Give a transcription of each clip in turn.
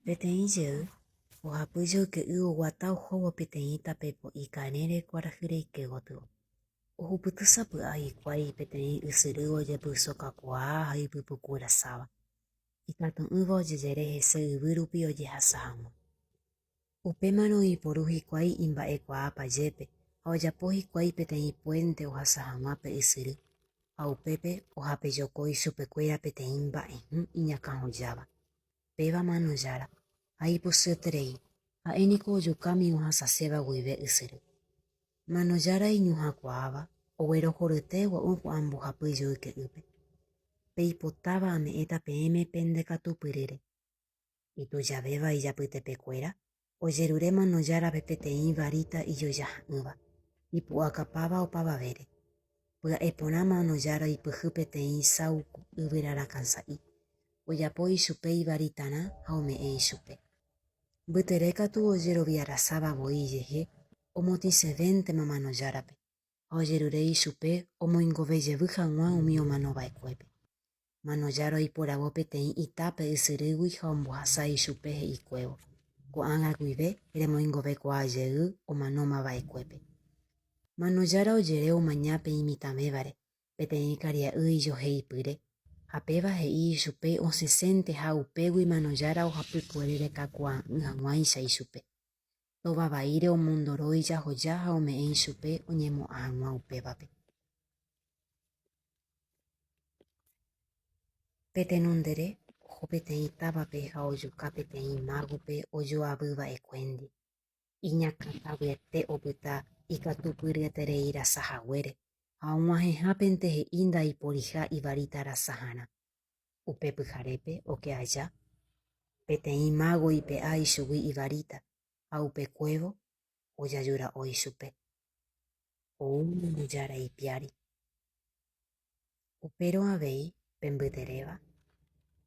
Peteĩ jey, ohapy joyke'y oguata ohóvo peteĩ tape po'i karẽre kuarahyreike gotyo. Ohupyty sapy'a hikuái peteĩ ysyry ojepysokakuaa ha ipypuku rasáva, ikatu'ỹva ojejere hese yvy rupi ojehasa hag̃ua. Upémarõ oiporu hikuái imba'ekuaa pajépe ha ojapo hikuái peteĩ puénte ohasa hag̃ua pe ysyry, ha upépe ohapejoko ichupekuéra peteĩ mba'ehũ iñakãhojáva. Péva mano jára, ha ipochyeterei, ha'e niko ojukámi ohasaséva guive ysyry. Mano jára iñuhãkuaáva, oguerohoryete gua'u ko'ã mbohapy joyke'ýpe. Peipotáva ame'ẽta peẽme pende katupyrýre. Itujavéva ijapytepekuéra, ojerure mano járape peteĩ varíta ijojaha'ỹva, ipu'akapáva opavavére. Pya'e porã mano jára oipyhy peteĩ sáuku yvyrarakãsa'i, ojapo ichupe ivaritarã ha ome'ẽ ichupe. Mbytere katu ojeroviarasáva voi ijehe omotĩsevéntema mano járape, ha ojerure ichupe omoingove jevy hag̃ua umi omanova'ekuépe. Manojára oiporavo peteĩ ita pe ysyrýgui ha ombohasa ichupe he'ikuévo, Ko'ág̃a guive remoingovekuaa jey omanóma va'ekuépe. Manojára ojere omaña pe imitãvévare, peteĩ karia'y ijoheipyre, ha péva he'i ichupe osẽsénteha upégui Manojára ohapykuere rekakuaa'ỹ hag̃uáicha ichupe. Tova vaíre omondoro ijahoja ha ome'ẽ ichupe oñemo'ã hag̃ua upévape. Pe tenondere oho peteĩ távape ha ojuka peteĩ mágope ojoavyva'ekuéndi. Iñakãtavyete opyta ikatupyryeterei rasa haguére ha og̃uahẽhápente he'i ndaiporiha ivaríta rasaharã. Upe pyharépe oke aja, peteĩ mágo ipe'a ichugui ivaríta ha upekuévo ojajura'o ichupe. Ou Ñandejára ipiári. Upérõ avei pe mbyteréva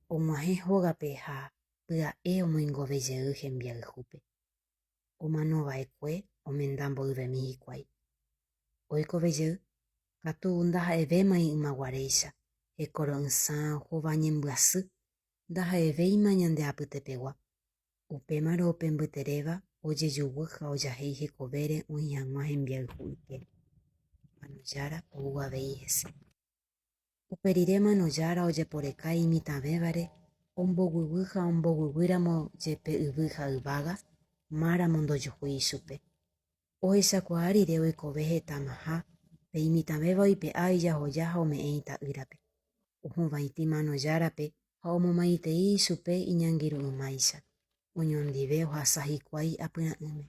og̃uahẽ hógape ha pya'e omoingove jey hembiayhúpe. Omanova'ekue omenda mboyvemi hikuái. Oikove jey, katu ndaha'evémai ymaguaréicha, hekoro'ysã hova ñembyasy, ndaha'evéima ñande apytepegua. Upémarõ pe mbyteréva ojejuguy ha ojahéi hekovére oĩ hag̃ua hembiayhu ykére. Manojára ou avei hese. Upe rire Manojára ojeporeka imitãvévare, omboguyguy ha omboguyguýramo jepe yvy ha yvága, máramo ndojuhúi ichupe. Ohechakuaa rire oikove hetamaha, pe imitãvéva oipe'a ijahoja ha ome'ẽ ita'ýrape. Ohuvaitĩ Manojárape ha omomaitei ichupe iñangirũ'ỹmáicha. Oñondive ohasa hikuái apyra'ỹme.